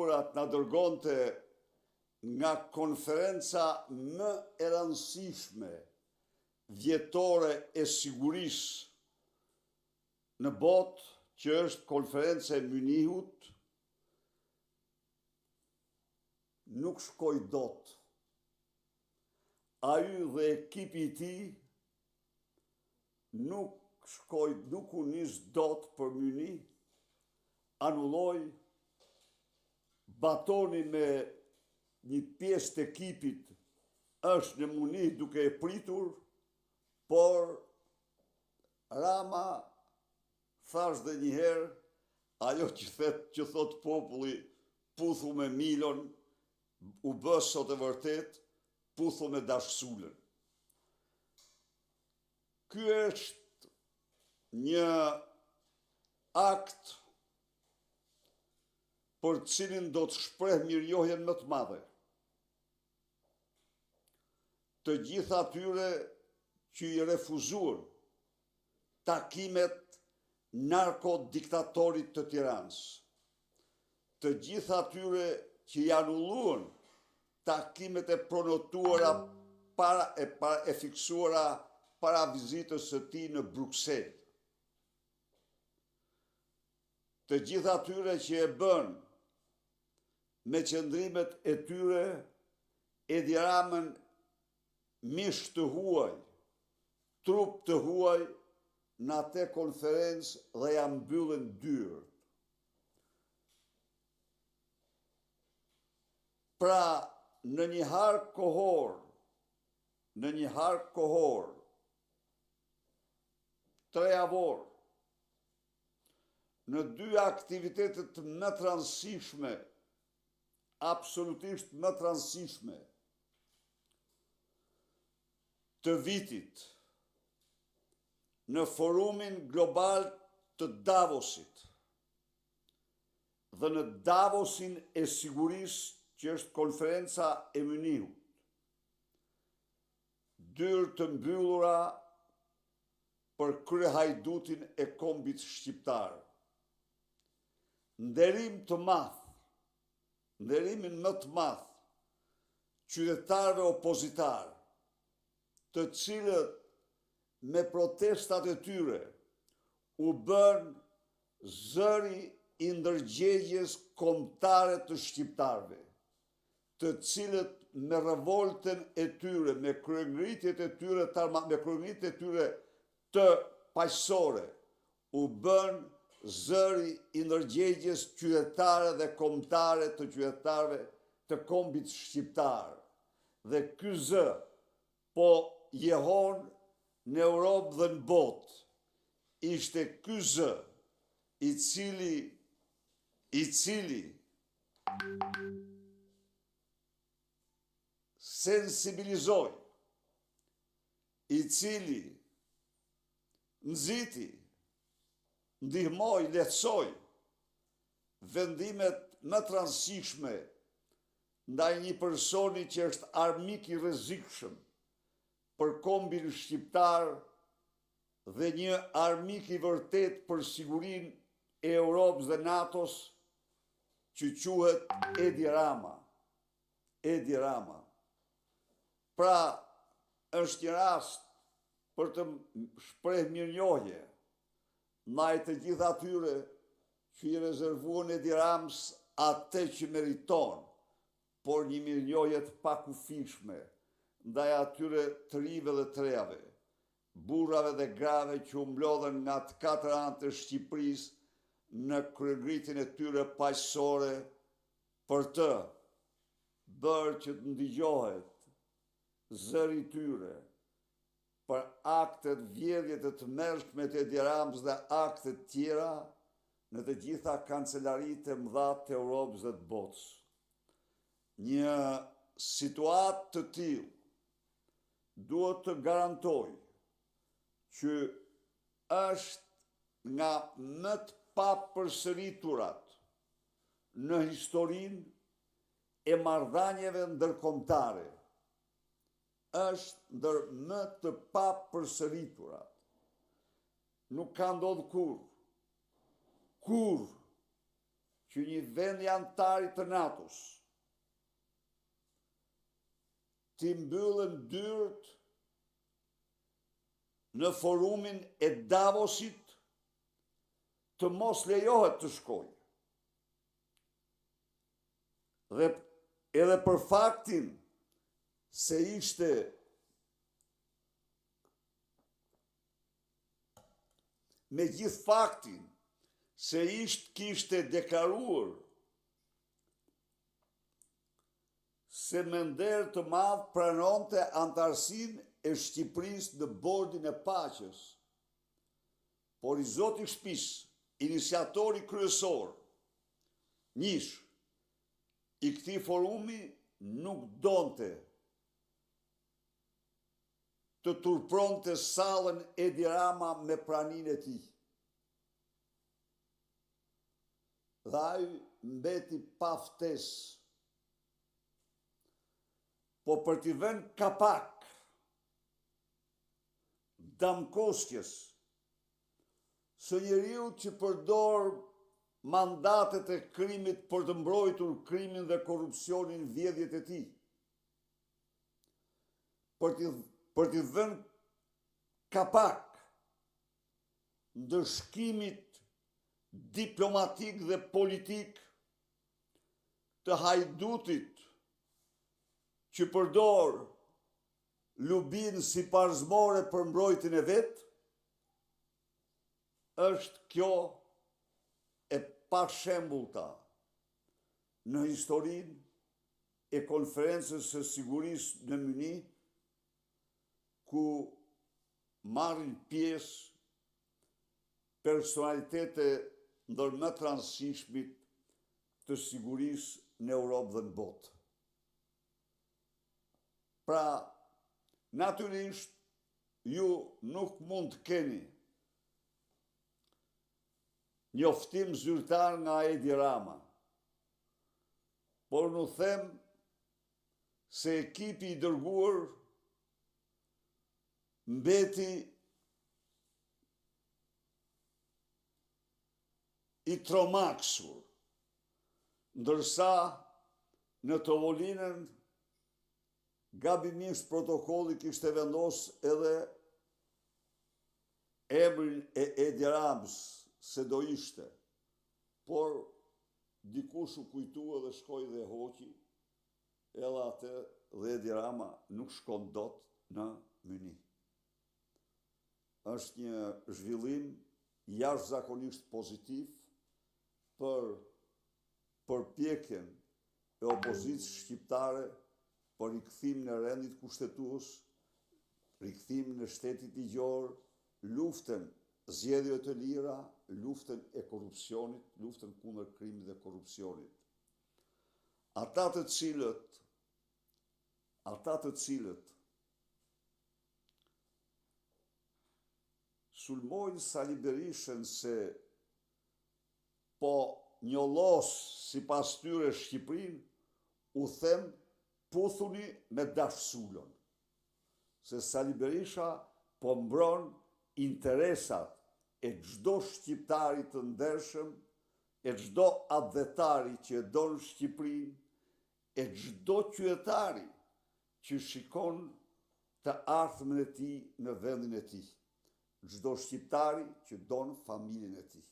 të na dërgonte nga konferenca më e rëndësishme vjetore e sigurisë në botë, që është konferenca e Mynihut, nuk shkoi dot. Ai dhe ekipi i tij nuk shkoi, nuk u nis dot për Mynih, anulloi, Batoni me një pjesë të ekipit është në Munih duke e pritur, por Rama thashë dhe njëherë, ajo që thet, që thotë populli, puthu me Milon, u bë sot e vërtetë, puthu me Dash Sulën. Ky është një akt për të cilin do të shpreh mirënjohjen më të madhe. Të gjithë atyre që i refuzuan takimet narkodiktatorit të Tiranës. Të gjithë atyre që i anulluan takimet e prenotuara para e, para, e fiksuara para vizitës së tij në Bruksel. Të gjithë atyre që e bënë me qëndrimet e tyre Edi Ramën mish të huaj, trup të huaj në atë konferencë dhe ia mbyllën dyert. Pra, në një hark kohor, në një hark kohor, trejavor, në dy aktivitetet më të rëndësishme, absolutisht më të rëndësishme, të vitit, në forumin global të Davosit, dhe në Davosin e sigurisë që është konferenca e Mynihut. Dyer të mbyllura për kryehajdutin e kombit shqiptar. Nderim të madh, nderimin më të madh qytetarëve opozitarë, të cilët me protestat e tyre u bënë zëri i ndërgjegjes kombëtare të shqiptarëve, të cilët me revoltën e tyre, me kryengritjet e tyre të me kryengritjet e tyre të paqësore, u bënë zëri i ndërgjegjes qytetare dhe kombëtare të qytetarëve të kombit shqiptar. Dhe ky zë po jehon në Europë dhe në botë. Ishte ky zë i cili i cili sensibilizoi, i cili nxiti, ndihmoi, lehtësoi vendimet më të rëndësishme ndaj një personi që është armik i rrezikshëm për kombin shqiptar dhe një armik i vërtetë për sigurinë e Europës dhe NATO-s që quhet Edi Rama. Edi Rama. Pra, është një rast për të shpreh mirënjohje ndaj të gjithë atyre që i rezervuan Edi Ramës atë që meriton, por një mirënjohje të pakufishme ndaj atyre të rinjve dhe të rejave, burrave dhe grave që u mblodhën nga të katër anët e Shqipërisë në kryengritjen e tyre paqësore për të bërë që të ndigjohet zëri i tyre për aktet vjedhjet e tmerrshme të Edi Ramës dhe aktet tjera në të gjitha kancelaritë e mëdha të Europës dhe të botës. Një situatë të tillë duhet të garantoj që është nga më të papërsëriturat në historinë e marrëdhënieve ndërkombëtare. Është ndër më të papërsëriturat. Nuk ka ndodhur kurrë. Kurrë. Që një vendi anëtari të NATO-s t'i mbyllen dyert në forumin e Davosit të mos lejohet të shkojë. Dhe edhe për faktin se ishte me gjithë faktin se ishte kishte deklaruar se me nder të madh pranonte anëtarësinë e Shqipërisë në Bordin e Paqes. Por i zoti i shtëpisë, iniciatori kryesor, njësh, i këtij forumi nuk donte të turpronte sallën Edi Rama me praninë e tij. Dhe ai mbeti pa ftesë. Po për t'i vënë kapak damkosjes së njeriut që përdor mandatet e krimit për të mbrojtur krimin dhe korrupsionin vjedhjet e tij. Për t'i për t'i dhënë kapak ndëshkimit diplomatik dhe politik të hajdutit që përdor lubinë si parzmore për mbrojtjen e vet, është kjo e pashembullta në historinë e Konferencës së Sigurisë në Mynih, ku marrin pjesë personalitete ndër më të rëndësishmit të sigurisë në Europë dhe në botë. Pra, natyrisht, ju nuk mund të keni njoftim zyrtar nga Edi Rama, Por unë them se ekipi i dërguar mbeti i tromaksur, ndërsa në tavolinën gabimisht protokolli kishte vendos edhe emrin e Edi Ramës se do ishte, por Dikush u kujtua dhe shkoi dhe e hoqi edhe atë dhe Edi Rama nuk shkon dot në Mynih. Është një zhvillim jashtëzakonisht pozitiv për përpjekjen e opozitës shqiptare për rikthimin e rendit kushtetues, rikthimin e shtetit ligjor, luftën zgjedhjeve të lira, luftën e korrupsionit, luftën kundër krimit dhe korrupsionit. Ata të cilët ata të cilët sulmojnë Sali Berishën se po njollos sipas tyre Shqipërinë, u them puthuni me Dash Sulon. Se Sali Berisha po mbron interesat e çdo shqiptari të ndershëm, e çdo atdhetari që e don Shqipërinë, e çdo qytetari që shikon të ardhmen e tij në vendin e tij, çdo shqiptari që don familjen e tij.